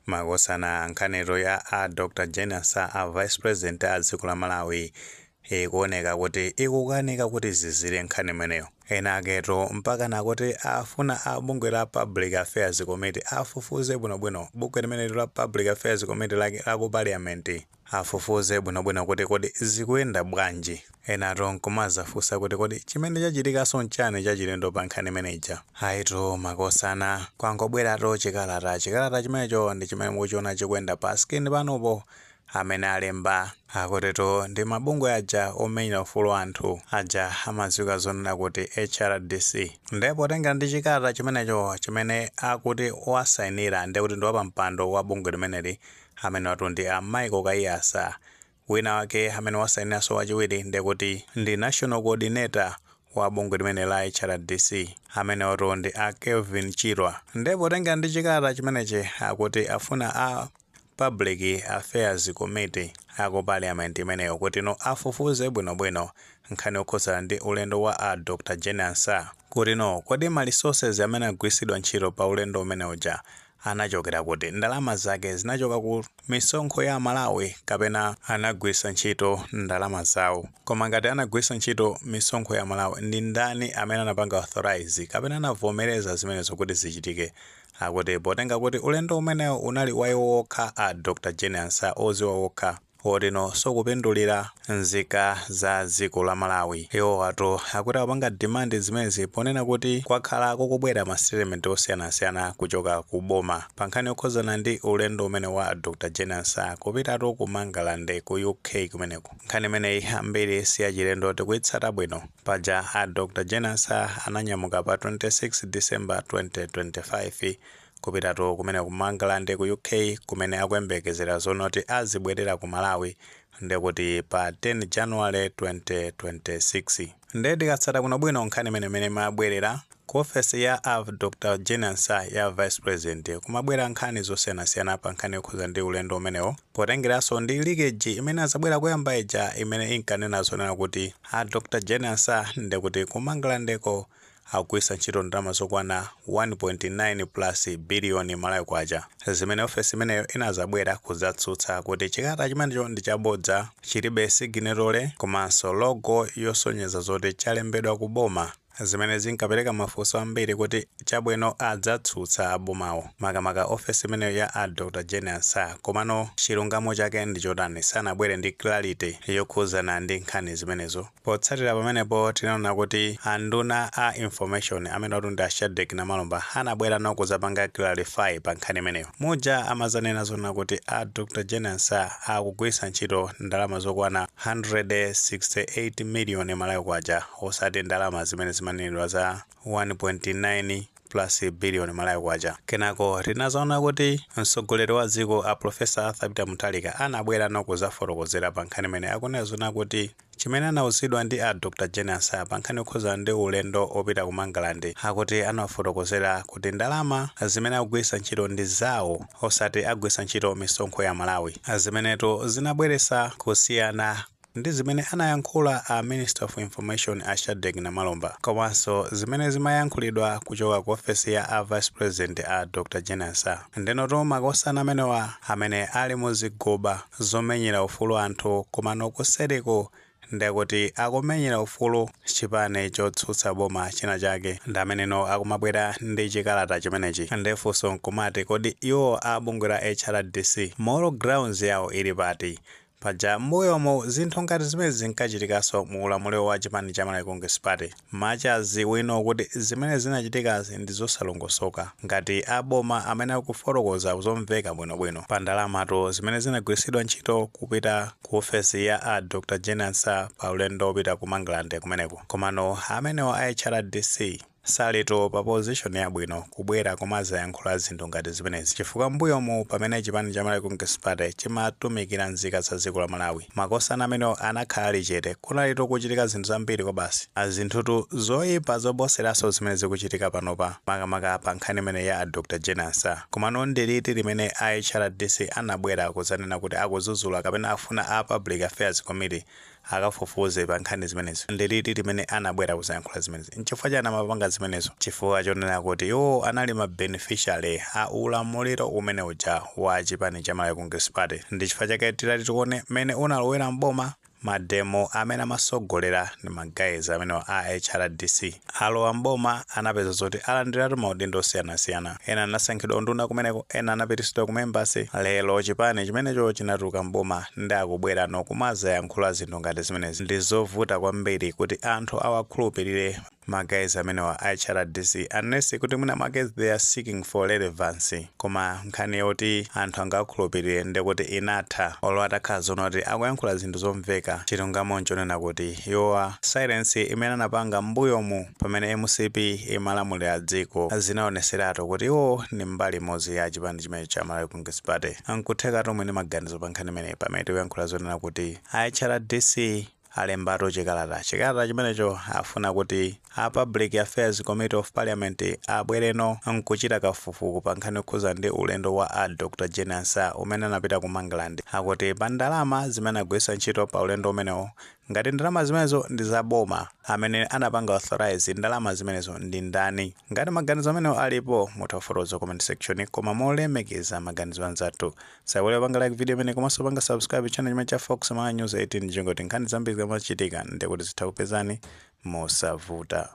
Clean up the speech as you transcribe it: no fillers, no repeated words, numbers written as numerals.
Makosana, nkhaniyo ya a Dr Jane Ansah, a Vice President a dziko la Malawi, ikuoneka kuti ikukanika kuti zizire nkhani imeneyo. Ena aketo mpaka nakuti afuna a bungwe la Public Affairs Committee afufuze bwinobwino. Bungwe limeneli la Public Affairs Committee la ku Parliament afufuze bwinobwino kuti kodi zikuyenda bwanji. Enato nkumazafunsa kuti kodi chimene chachitikanso nchani chachilendo pa nkhani imeneja? Ayitu makosana, kwangobweratu chikalata. Chikalata chimenecho ndi chimene mukuchiona chikuyenda pa screen panopo. Amene alemba akutitu ndi mabungwe aja omenyera ufulu anthu aja amadziwika zonena kuti HRDC. Ndipo tengera ndi chikalata chimenecho chimene akuti wasayinira, ndikuti ndi wapampando wa bungwe limeneli, amene watu ndi a Michael Kaiyatsa. Wina wake amene wasayiniranso wachiwiri ndikuti ndi national coordinator wa bungwe limene la HRDC, amene watu ndi a Kelvin Chirwa. Ndipo tengera ndi chikalata chimenechi, akuti afuna a Public Affairs Committee aku Parliament imeneyo kuti no afufuze bwinobwino nkhani yokhudzana ndi ulendo wa a Dr Jane Ansah, kuti no kodi ma resources amene agwiritsidwa ntchito pa ulendo umene uja anachokera kuti? Ndalama zake zinachoka ku misonkho ya Malawi kapena anagwiritsa ntchito ndalama zawo? Koma ngati anagwiritsa ntchito misonkho ya Malawi, ndi ndani amene anapanga authorize kapena anavomereza zimenezo kuti zichitike? Akuti potenga kuti ulendo umenewo unali wa iwo wokha a Dr Jane Ansah, oziwa wokha otino sokupindulira nzika za dziko la Malawi. Iwo watu akuti akupanga demand zimenezi ponena kuti kwakhala kukubwera ma statement osiyanasiyana kuchoka ku boma pa nkhani yokhuzana ndi ulendo umene wa Dr Jane Ansah kupitatu ku Mangalande ku UK kumeneko. Nkhani imeneyi ambiri siyachilendo, tikuyitsata bwino. Paja a Dr Jane Ansah ananyamuka pa 26 December 2025 kupitatu kumene ku Mangalande ku UK, kumene akuyembekezera zonoti azibwerera ku Malawi ndikuti pa 10 January 2026. Ndiye tikatsata bwinobwino nkhani imene imabwerera ku ofesi ya a Dr Jane Ansah ya Vice President, kumabwera nkhani zosiyanasiyana pa nkhani yokhuza ndi ulendo umenewo, potengeranso ndi leakage imene azabwera kuyamba ija imene inkanena zonena kuti a Dr Jane Ansah ndikuti ku Mangalandeko akugwiritsa ntchito ndalama zokwana 1.9 plus biliyoni Malawi kwacha, zimene ofesi imeneyo inazabwera kudzatsutsa kuti chikalata chimenecho ndi chabodza, chilibe signatory komanso logo yosonyeza zoti chalembedwa ku boma, zimene zinkapereka mafunso ambiri kuti chabwino adzatsutsa abomawo, makamaka ofesi imeneyo ya a Dr Jane Ansah. Komano chilungamo chake ndi chotani? Sanabwere ndi clarity yokhuzana ndi nkhani zimenezo. Potsatira pamenepo, tinaona kuti anduna a Information, amene watu ndi a Shadric Namalomba, anabwera no kudzapanga clarify pa nkhani imeneyo muja amazanena zonena kuti a Dr Jane Ansah akugwiritsa ntchito ndalama zokwana 168 million Malawi kwacha, osati ndalama zimene zimanenedwa za 1.9 plus billion Malawi kwacha. Kenako tinazaona kuti mtsogoleri wa dziko a Professor Arthur Peter Mutharika anabwera no kudzafotokozera pa nkhani imene akunena zona kuti chimene anauzidwa ndi a Dr Jane Ansah pa nkhani yokhuza ndi ulendo opita ku Mangalande, akuti anawafotokozera kuti ndalama zimene akugwiritsa ntchito ndi zawo, osati agwiritsa ntchito misonkho ya Malawi, zimeneto zinabweretsa kusiyana ndi zimene anayankhula a Minister of Information a Shadric Namalomba, komanso zimene zimayankhulidwa kuchoka ku ofesi ya a Vice President a Dr Jane Ansah. Ndenoto makosana amenewa amene ali muzigoba zomenyera ufulu anthu, komano kusereko ndekuti akumenyera ufulu chipani chotsutsa boma china chake, ndi ameneno akumabwera ndi chikalata chimenechi. Ndefunso nkumati, kodi iwo a bungwe la HRDC moral grounds yawo ili pati? Paja m'mbuyomu zinthu ngati zimene zinkachitikanso mu ulamuliro wa chipani cha Malawi Congress Party. Machazi wino kuti zimene zinachitikazi ndi zosalongosoka ngati aboma amene akufotokoza zomveka bwinobwino pa ndalamatu zimene zinagwiritsidwa ntchito kupita ku ofesi ya a Dr Jane Ansah pa ulendo wopita ku Mangalande kumeneko. Komano amenewa a HRDC salito pa position yabwino kubwera kumazayankhula zinthu ngati zimenezi, chifukwa mbuyomu pamene chipani cha Malawi Congress Party chimatumikira nzika za dziko la Malawi, makosana amenewo anakhala ali chete. Kunalito kuchitika zinthu zambiri kwa basi, azinthutu zoyipa zoposeranso zimene zikuchitika panopa, makamaka pa nkhani imene ya Dr Jane Ansah. Komano ndiliti limene a HRDC anabwera kuzanena kuti akudzudzula kapena afuna a Public Affairs Committee Akafufuze pa nkhani zimenezo. Ndi liti limene anabwera kuzayankhula zimenezi? Nchifukwa chani amapanga zimenezo? Chifukwa chonena kuti iwo anali ma beneficiary a ulamuliro umene uja wa chipani cha Malawi Congress Party. Ndi chifukwa chake titati tione mmene unalowera mboma, mademo amene amasogolera ndi ma guys amene a HRDC. Alowa mboma, anapeza zoti alandiratu maudindo osiyanasiyana. Ena anasankhidwa unduna kumeneko, ena anapitisidwa ku embassy. Lero chipani chimenecho chinatuluka mboma, ndi akubwera nokumazayankhula zinthu ngati zimenezi. Ndi zovuta kwambiri kuti anthu awakhulupirire ma guys amenewa a HRDC, unless kuti mwina mwake they are seeking for relevance. Koma nkhani yoti anthu angakhulupirire ndikuti inatha. Olo atakhala zoona kuti akuyankhula zinthu zomveka, chilungamo nchonena kuti iwowa silence imene anapanga m'mbuyomu pamene MCP imalamulira dziko zinaoneseratu kuti iwo ni mbali imodzi ya chipani chimene cha Malawi Congress Party. Nkutheka tomwe ndi maganizo pa nkhani imeneyi, pamene tikuyankhula zonena kuti a HRDC alembatu chikalata. Chikalata chimenecho afuna kuti a Public Affairs Committee of Parliament abwereno nkuchita kafukufuku pa nkhani yokhuza ndi ulendo wa a Dr Jane Ansah umene anapita ku Mangalande. Akuti pa ndalama zimene agwiritsa ntchito pa ulendo umenewo, ngati ndalama zimenezo ndi zaboma, amene anapanga authorize ndalama zimenezo ndi ndani? Ngati maganizo amenewo alipo, mutha kufotokoza comment section, koma molemekeza maganizo anzathu. Saiwale panga like video imene, komanso panga subscribe channel chimene cha Fox Malawi News 18, chingoti nkhani zambiri zikamachitika ndikuti zitha kupezani mosavuta.